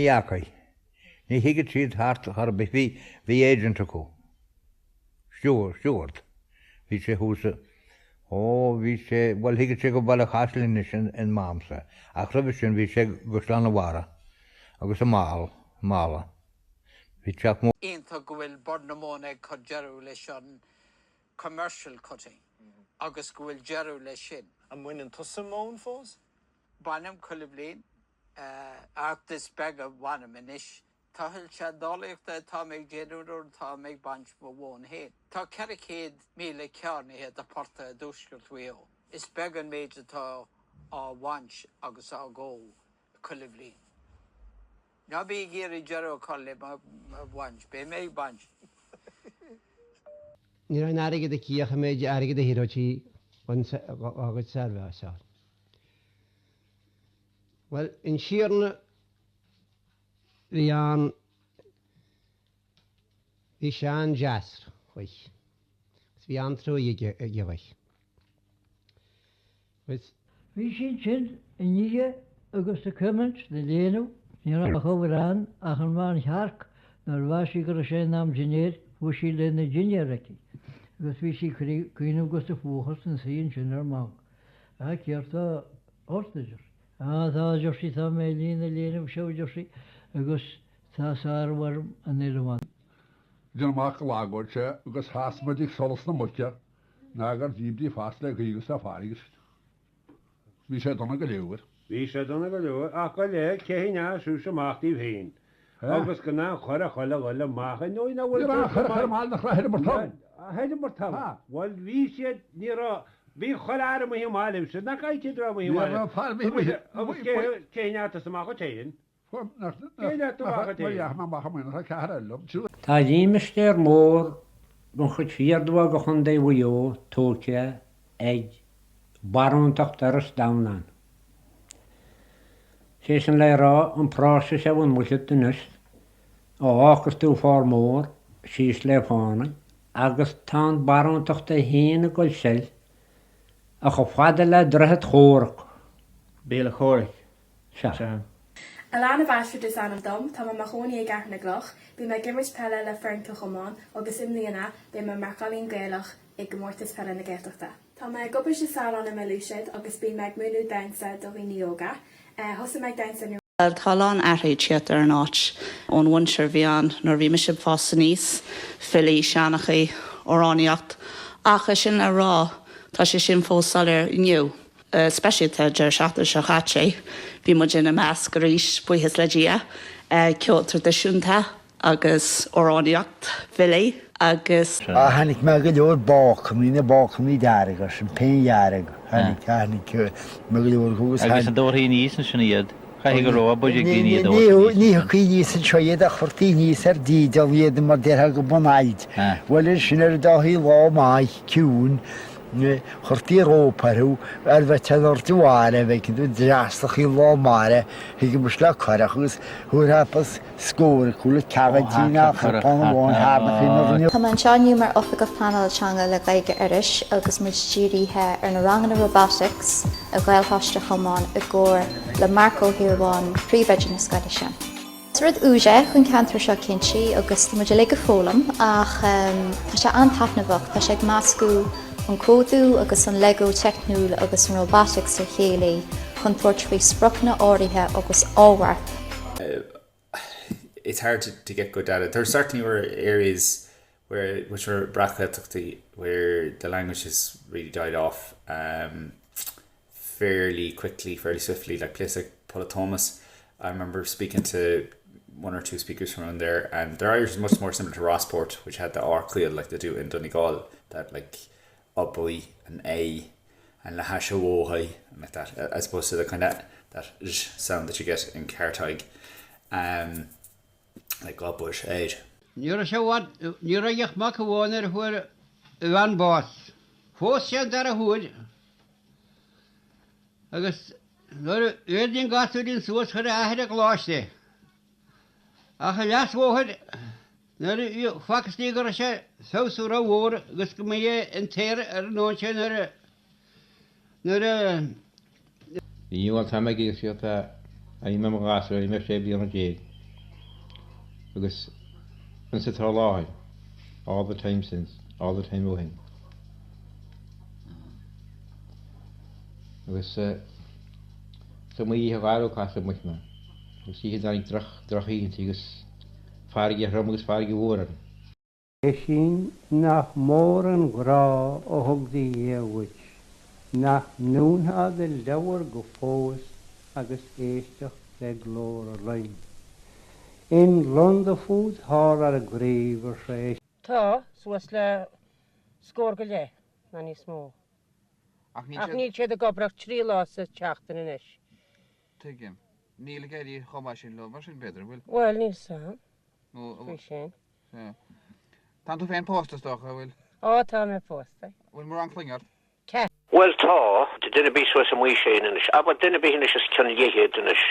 dheachaigh. Ní thigeadh siad thart chor ar bith. Bhí, bhí agent acu. Stiúr, Stiúard. Bhí sé thuas i, ó, bhí sé, bhuel thigeadh sé go Baile Chaisil anois in m'amsa, ach roimhe sin bhí sé i gCaisleán an Bharraigh agus i Mall, Mala. Bhí teach mór. Iontach go bhfuil Bord na Móna ag cur deireadh leis an commercial cutting agus go bhfuil deireadh leis sin. An mbaineann tusa móin fós? Bainim chuile bhliain ach is beag a bhainim anois. Tochailt seandálaíochta atá mé ag déanamh nuair atá mé ag baint mo mhóin féin. Tá 400,000 cearnaithe de phortaigh i dtuaisceart Mhaigh Eo. Is beag an méid atá á bhaint agus á dhó chuile bhliain. Ná bí ag iarraidh deireadh a chur le mo bhaint, beidh mé ag baint. Ní raibh aon airgead aici ach an méid airgid a thiúrfadh sí dhá gcuid seirbheásáil. Bhuel, an Tiarna bhí ann, bhí sé an-deas dhuit, agus bhí an-truaighe aige dhuit. Agus. Bhí sí ansin ag nighe agus ag cuimilt na léineadh. Ní raibh ach obair ann ach an bhean chearc nuair a mheas sí go raibh sé in am dinnéir chuaigh sí lena dinnéar aici agus bhí sí ag caoineadh agus ag fuathadh san suí ansin ar an mbanc. Á céard tá ort a deir sí. Á tá a deir sí tá mé ag líonadh léineadh seo a deir sí agus tá sárú orm an uile bhain. Déanamh amach go lagóidh sé agus sheas muid ag solas na muice ná gur díbríodh fas le gaoth agus le farraige. Bhí sé dona go leor. Bhí sé dona go leor, ach go léir cé hí ná suas amach díobh féin agus go ná chuir a chuile ghoil amach i ndóigh nach bhfuil Ní raibh aon chur amach nach raibh ar an talamh. Bhuel bhí siad, ní raibh, bhí chuile fhear amuigh i mbaile, bhí siad nach gcaithfidh siad a bheith amuigh i mbaile. Ní raibh fear amuigh i mbaile. Agus cé hí ná tusa amach dhuit féin? Tá límistéar mór den chuid thiar de Chontae Mhaigh Eo tógtha ag barúntacht Iorras Domhnann. Sé sin le rá, an paróiste seo Bhun Mhuircheartaigh anois, ó fhágfas tú Fear Mór síos le Fánaidh, agus tá an barúntacht é féin ag dul soir chomh fada le Droichead Chomhrac. Béal a' Chomhraic. Sea. Alana Bashford is ainm dom, tá mé i mo chónaí i gCeathrú na gCloch, bím ag imirt peile le foireann Chill Chomáin agus i mbliana beidh mé mar chailín Gaelach i gComórtas Peile na Gaeltachta. Tá mé ag obair sa salon i mBealú agus bím ag múineadh damhsa do dhaoine óga. Thosaigh mé ag damhsa nuair. Bhuel, tá a lán athraithe ag tíocht ar an áit ón mhuintir a bhí ann nuair a bhí mise ag fás aníos, filí, seanchaí, amhránaíocht, ach é sin le rá, tá sé sin fós soiléir inniu. Speisialta an deireadh seachtaine seo chaite, bhí muid ina measc arís, buíochas le Dia, ceol traidisiúnta agus amhránaíocht, filí agus. Ah tháinig mé go leor bácannaí, na bácannaí dearga, sin péint dhearg, tháinig, tháinig mé go leor acu agus Agus an dtabharfaí aníos ansin iad? Caithfidh go raibh obair ag daoine iad a thabhairt aníos ansin. Ní thiocfaí aníos anseo iad ach chuirtí aníos ar dídean iad mar déarfá go bun ailt. Bhuel ansin ar an dá thaobh lá maith ciúin, Chuirtí rópa orthu ar bheith in airde mhaire, bheith ag dreasachtaí lá mhaire, thigeadh le curach agus thabharfá scór acu le ceathaitín ná cupán amháin thar na cinn a rinneadh. Tá mé anseo inniu mar Oifigeach Pleanála Teanga le Gaeilge Iorrais agus muid dírithe ar na ranganna Robotics i Ghaelcholáiste Chomáin i gcomhar le Marc Ó hIarmháin, Príomhoide na scoile sin. Is rud úr é don cheantar seo cinnte agus tá muid uilig ag foghlaim ach tá sé an-taitneamhach. Tá sé ag meascadh an códú agus an Lego teicniúil agus an robotics le chéile chun tabhairt faoi spriocanna áirithe agus ábhair. It's hard to, to get good data. There certainly were areas where which were breac-Ghaeltachtaí where the language has really died off um, fairly quickly, fairly swiftly, like place like Polathomas. I remember speaking to one or two speakers from around there and their Irish is much more similar to Rossport, which had the R caol like they do in Donegal, that like obui and a and lahashawohai and like that, as opposed to the kind of that zh sound that you get in Cartaig. Um, like God bush aid. Ní raibh sé i bhfad, ní raibh ach mac amháin nuair a fuair a bhean bás. Phós sé an dara huair agus nuair a mhéadaigh an gasúirín suas chuir a athair i gcoláiste é. Ach i leath an bhóthair nuair a facthas di go raibh sé ag feabhsú rómhór agus go mba é an t-aer ar an ndóigh sé nuair a nuair a Bhí bhuel tá mé ag iarraidh siad a bhí mé i mo ghasúr, bhí mé 16 bliana. Agus ansa atá láthair, all the time since, all the time ó shin. Agus is iomaí oíche gharbh a casadh amuigh mé, agus oíche dtáinig droch, drochoícheanta agus farraige throm agus farraige mhór orm. Oisín, nach mór an grá a thug do Dhia dhuit, nach ndúnfá do leabhar go fós agus éisteacht le glór a loin. Inglonda fút thall ar an gcraobh, ar sé. Tá, suas le scór go leith, ná níos mó. Ach Ach níl siad ag obair ach 3 lá sa tseachtain anois. Tuigim. Níl ag éirí chomh maith sin leo mar sin, b'fhéidir, an bhfuil? Bhuel, níl 's a'm Nó, faoi sin. Sea. Tánn tú féin pósta, is dócha, an bhfuil? Ó, tá mé pósta. An bhfuil mórán clainne ort? Ceathrar. Bhuel, tá. Duine ar bith suas i m'aois féin anois, abair, duine ar bith anois os cionn leathchéad anois,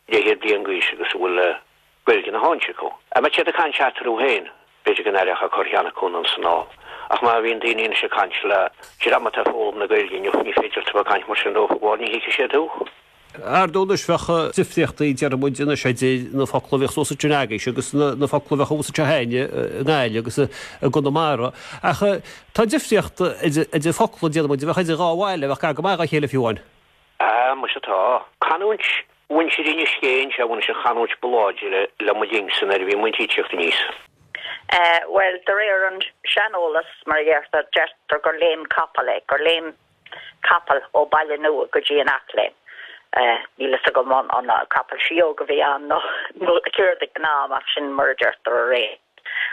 leathchéad bliain d'aois agus a bhfuil Gaeilge na háinte acu. Má tá siad ag caint eatarthu féin, b'fhéidir go n-aireofá corrcheann acu anonn 's anall. Ach má bhíonn daoine anois ag caint le dream atá ag foghlaim na Gaeilge inniu, ní féidir leat a bheith ag caint mar sin leo, bhuel, ní thuigfidh siad thú. Ar ndóigh anois bheadh difríochtaí, déarfaidh muid anois, idir na focla a bhíodh suas ansin agaibhse agus na focla a bheadh thuas anseo againne i nGaillimh agus i gConamara. Ach tá difríocht idir focla, déarfaidh muid, a bheadh idir dhá bhaile, a bheadh gar go maith dá chéile fiú amháin. Á, muise tá. Canúint mhuintir Inis Géidh anseo bhuel is an chanúint ba láidre le mo linnsa nuair a bhí muid ag tíocht aníos. Bhuel, de réir an seaneolas, mar a deirtear, deirtear gur léim capall é, gur léim capall ó Baile Nua go dtí an Eachléim. Níl fhios agam an capall síóg a bhí ann nó céard ag an am ach sin mar a deirtear araon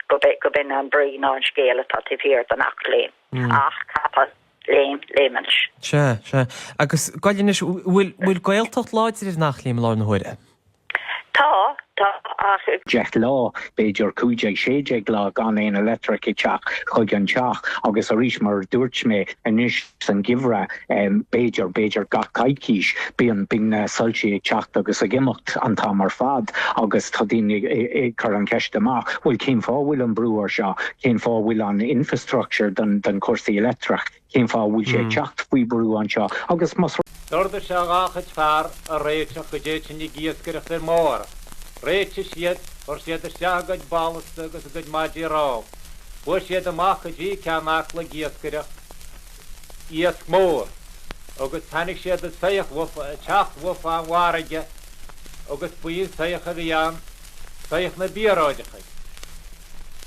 go b'in an brí ná an scéal atá taobh thiar den Eachléim. Each, capall, léim, léimint. Sea, sea. Agus gabh i leith anois, bhfuil Gaeltacht láidir ar an Eachléim i láthair na huaire? Tá, tá, ach. 10 lá, b'fhéidir 15, 16 lá gan aon leictreach ag teacht chuig an teach agus arís mar a dúirt mé anois san gheimhreadh b'fhéidir, b'fhéidir gach coicís bíonn, bíonn na soilsí ag teacht agus ag imeacht an t-am ar fad agus tá daoine ag cur an cheist amach bhuel cén fáth a bhfuil an brú ar seo, cén fáth a bhfuil an infrastructure don, don chúrsaí leictreach. Cén fáth a bhfuil sé ag teacht faoi bhrú anseo agus más. D'ordaigh sé dhá chuid fear a réiteach go dtéitinn ag iascaireacht ar márach. Réitigh siad, chuir siad isteach a gcuid ballasta agus a gcuid maidí rámha. Chuaigh siad amach go dtí Ceann Acla ag iascaireacht, iasc mór, agus tháinig siad i soitheach uafa, ag teacht uafa ón bhfarraige agus ba í an soitheach a bhí ann soitheach na bpíoráideacha.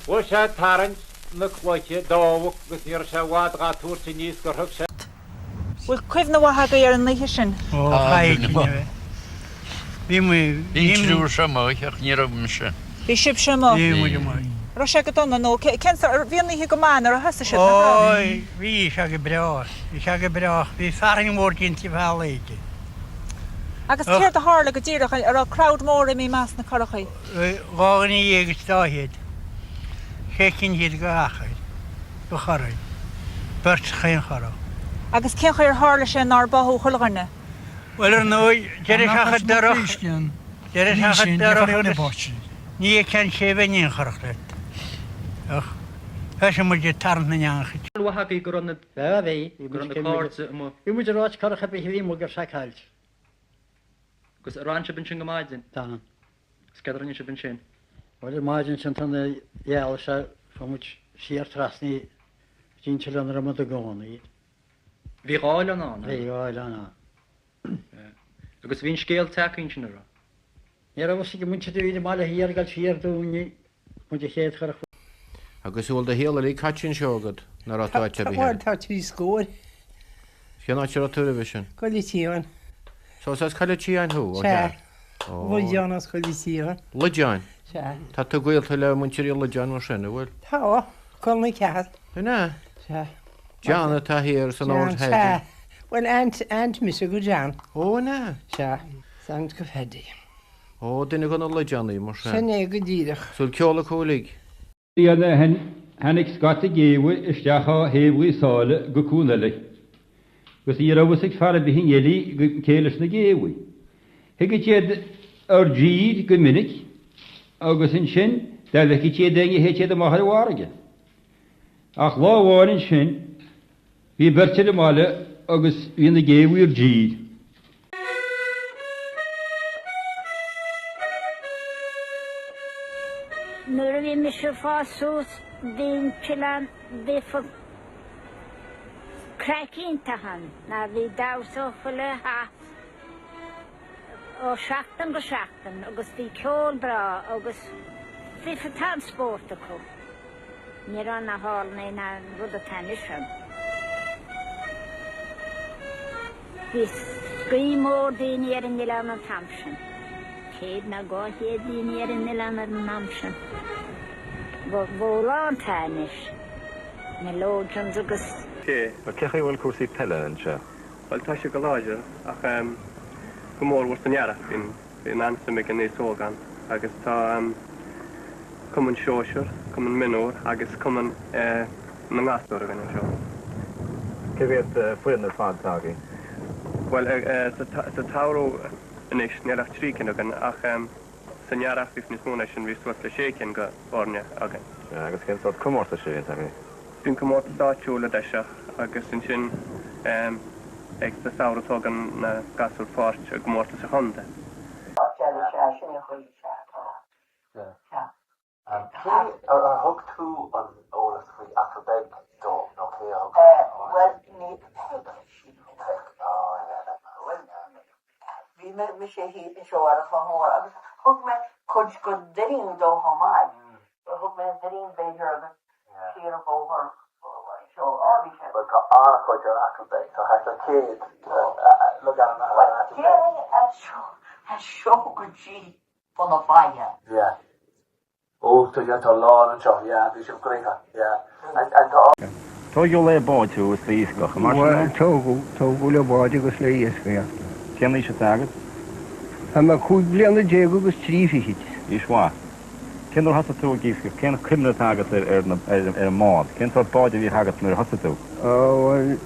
Chuaigh sé ag tarraingt. na cloiche d'amharc agus ní raibh sé i bhfad dhá tabhairt aníos gur thug sé. Bhfuil cuimhne mhaith agaibh ar an oíche sin? Ó, chaithfidh a bheith. Bhí muid. Bhí an triúr seo amuigh ach ní raibh mise. Bhí sibhse amuigh? Bhí muid amuigh. Raibh sé go dona nó cén sórt, bhí an oíche go maith nuair a thosaigh sibh, nach raibh? Ó, bhí sé go breá. Bhí sé go breá ach bhí fearthainn mhór déanta feadh lae. Agus céard a tharla go díreach? An raibh crowd mór imithe amach sna curachaí? 12 is sé cinn iad go achar, go churaidh, beirt chaon churach. Agus cén chaoi ar tharla sé nár báthadh chuile dhuine? Bhuel, ar ndóigh, deireadh sé chomh dorcha, deireadh sé chomh dorcha agus ní fheiceann sé a bheith in aon churach leat. Ach thoisigh muid ag tarraingt na n-eangach. Mhaith agaibh go raibh na, go raibh na cairde amuigh. Bhí muid ag ráit curach ar bith a bhí amuigh gur seiceáilt. Agus ar fhan sibh ansin go maidin? D'fhan. Agus céard a rinne sibh ansin? Bhuel, ar maidin ansin tá na dhealbh seo, chuaigh muid siar trasna go dtí an t-oileán a raibh muid i gcónaí. Bhí dhá oileán ann, Bhí dhá oileán ann. Agus bhí an scéal tagtha ansin, an raibh? Ní raibh fhios ag an muintir a bhí i mBaile Thiar ag dul siar dúinne, muid an chéad churach. Agus an bhfuil do shaol uilig caite anseo agat, nó raibh tú áit ar bith eile? Bhuel, tá trí scór. Cén áit a raibh tú roimhe sin? Coill an tSiáin. So is as Coill an tSiáin thú, ó Sea. cheart? Ó. Loideán as Coill an tSiáin. Loideáin? Sea. Tá tú gaolta le muintir Uí Loideáin mar sin, an bhfuil? Tá. Col na ceathair. An ea? Sea. John atá thiar san John, Ard sea. Head. Bhuel, aunt, aunt mise go John. Ó, an ea? Sea. Is aunt go Phaddy. Ó, duine de na Loideánaigh, mar sin. Sin é go díreach. Is bhfuil ceol acu uilig? Bliana ó shin tháinig scata géabha isteach ó thaobh Ghaoth Sáile go Cuan Eile agus ní raibh fhios ag fear ar bith i nGaillimh cé leis na géabha. Thigeadh siad ar dtír go minic agus ansin dá bhfeicfeadh siad éinne théadh siad amach ar an bhfarraige. Ach lá amháin ansin bhí beirt ar an mbaile agus bhí na géabha ar dtír. Nuair a bhí mise ag fás suas bhí an t-oileán, bhí craic iontach ann mar bhí damhsa chuile theach ó sheachtain go seachtain agus bhí ceol breá agus bhí an spórt acu. Ní raibh na hallanna ná an rud atá anois ann. Bhí scaifte mór daoine ar an oileán an t-am sin. 100 nó 200 daoine ar an oileán ar an am sin. Ba mhó atá anois, na lodgings agus. Cé chaoi a bhfuil cúrsaí peile anseo? Bhuel, tá sé go láidir ach go mór mhór san earrach. Bíonn an-suim ag an aos óg ann agus tá cumann sóisear, cumann mionúr agus cumann na ngasúr againn anseo. Cé mhéad foireann ar fad atá agaibh? Bhuel, sa tsamhradh anois níl ach 3 cinn againn ach san earrach bhí níos mó ná sin, bhí suas le 6 cinn de fhoirne againn. Agus cén sórt comórtais a bhíonns agaibh? Bíonn comórtas áitiúil i dtoiseach agus ansin ag sa samhradh tógann na gasúir páirt i gcomórtas an chontae. Cé ar thug tú an eolas faoi Acaill Beag dó nó cé a thug an eolas? Bhuel, ní Peig, Peig, bhuel, bhí mise anseo ar an Chloch Mhór agus thug mé cuid go Doirín dó chomh maith. Thug mé Doirín b'fhéidir agus siar an bóthar anseo. Á bhí sé. Bhuel tá an-chuid ar Acaill Beag, tá thart ar 100 logainmneacha ar Acaill Beag. Bhuel déarfainn as seo go dtí Bun an Bhaile. Yeah. Ó, tá, yeah, tá a lán anseo, yeah, bhí sibh gnoitheach, yeah. And, and tá. Tógadh le báid thú is le iascach, mar sin é? Bhuel, tógadh, tógadh le báid agus le iascaireacht. Cén aois atá agat? Tá mé 15 bliana agus 3 fichid. Aois mhaith. Cén uair a thosaigh tú ag iascach? Cén chuimhne atá agat ar, ar, ar, ar an mbád? Cén sórt báid a bhíodh agat nuair a thosaigh tú? Ó, bhuel,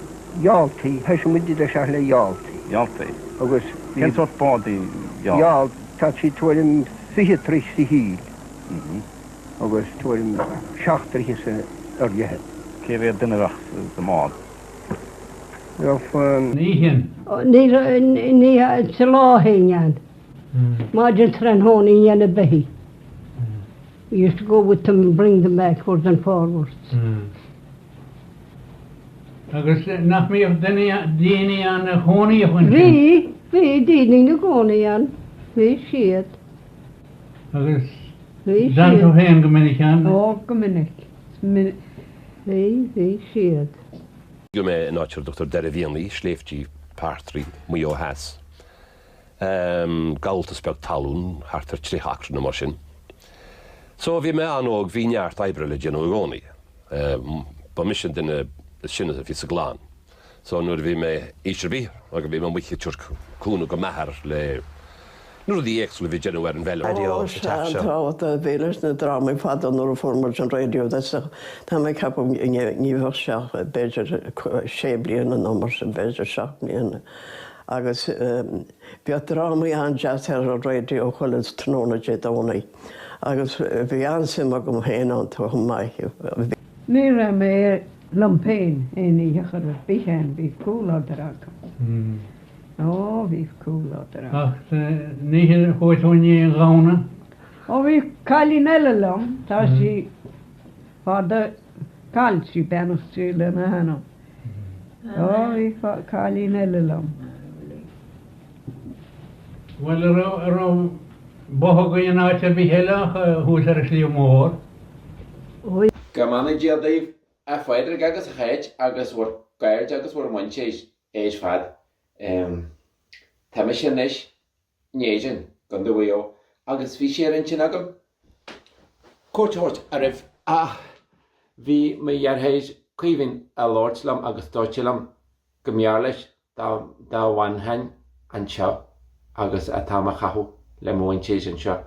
iáltaí, thoisigh muid i dtoiseach le iáltaí. Iáltaí. Agus bhí. Cén sórt bád í iál? Iál, tá sí tuairim 20 troigh sa chíl agus tuairim 7 dtroithe san fhorleithead. Cé mhéad duine a bheadh sa mbád? Bheadh. Ní hin. Ní ní sa lá féin ann. Maidin tráthnóna i ndéanamh beithígh. We used to go with them and bring them backwards and forwards. Agus nach mbíodh daoine ann a chónaíodh ansin? Bhí, bhí daoine ina gcónaí ann, bhí siad. Agus d'fhan tú féin go minic ann? Ó, go minic. Bhí, bhí siad. Rugadh mé in áit ar a dtugtar Doire Mhianaigh, sléibhtí Partry, Maigh Eo Theas. Gabháltas beag talún, thart ar 30 acra nó mar sin. So bhí mé an-óg, bhí neart oibre le déanamh i gcónaí. Ba mise an duine is sine a bhí sa gclann. So nuair a bhí mé aois ar bith agus bhí mé amuigh ag tabhairt cúnamh go m'athair le na rudaí éagsúla a bhí ag déanamh ar an bhfeilm. Ó, sea, an tábhacht a bhí leis na drámaí fada nuair a fuair muid an raidió, tá mé ag ceapadh ní bheadh sé ach b'fhéidir sé bliana nó mar sin, b'fhéidir seacht mbliana. Agus bheadh drámaí an-deas ar an raidió chuile tráthnóna Dé Domhnaigh agus bhí an-suim agam féin iontu chomh maith. Ní raibh mé liom féin aon oíche chor ar bith ann, bhí comhluadar agam. Ó, bhí comhluadar agam. Ach san oíche chuaigh tú i ndiaidh an ghamhna? Ó, bhí cailín eile liom, tá sí fada caillte, beannacht Dé lena hanam. Ó, bhí cailín eile liom. Bhuel, an raibh, an raibh botha agaibh in áit ar bith eile ach thuas ar an Sliabh Mór? Go mbeannaí Dia daoibh, a Phádraig agus a Cháit agus bhur gcairde agus bhur muintir ar fad. Tá mise anois in Éirinn, gContae Mhaigh Eo, agus bhí sé ar intinn agam cuairt a thabhairt oraibh ach bhí mo dheartháir Caoimhín ag labhairt liom agus dúirt sé liom go mb'fhearr leis dá bhfanfainn anseo agus an t-am a chaitheamh le mo mhuintir anseo.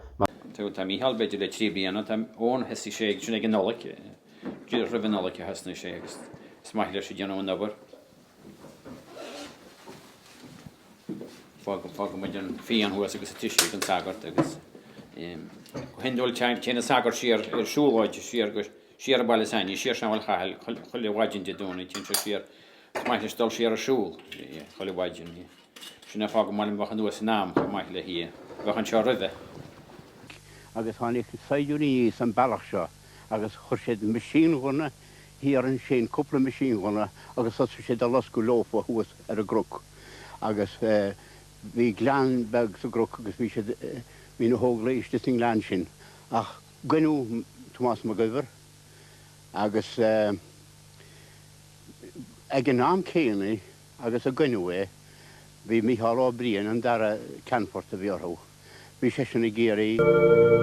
Tá Mícheál b'fhéidir le 3 bliana, tá Eoin thosaigh sé ag sin ag an Nollaig, díreach roimh an Nollaig a thosnaigh sé agus is maith leis ag déanamh an obair. Fágann muid an fíon thuas agus an t-uisce ag an sagart agus go hiondúil téann an sagart siar ar siúlóid siar go siar an baile s'againne, siar Sneachta Chathail chuile mhaidin Dé Domhnaigh, téann sé siar, is maith leis dul siar ar siúl chuile mhaidin. Sin an fáth go maith liom bheith anuas in am chomh maith le hí a bheith anseo roimhe. Agus tháinig saighdiúirí aníos an bealach seo agus chuir siad meaisínghunna thiar ansin, cúpla meaisínghunna, agus thosaigh siad ag loscadh leofa thuas ar an gcnoc. Agus bhí gleann beag sa gcnoc agus bhí siad, bhí na hÓglaigh istigh sa ngleann sin. Ach goineadh Tomás Mac Uidhir agus ag an am céanna agus a goineadh é, bhí Mícheál Ó Briain, an dara ceannfort a bhí orthu, bhí seisean ag iarraidh.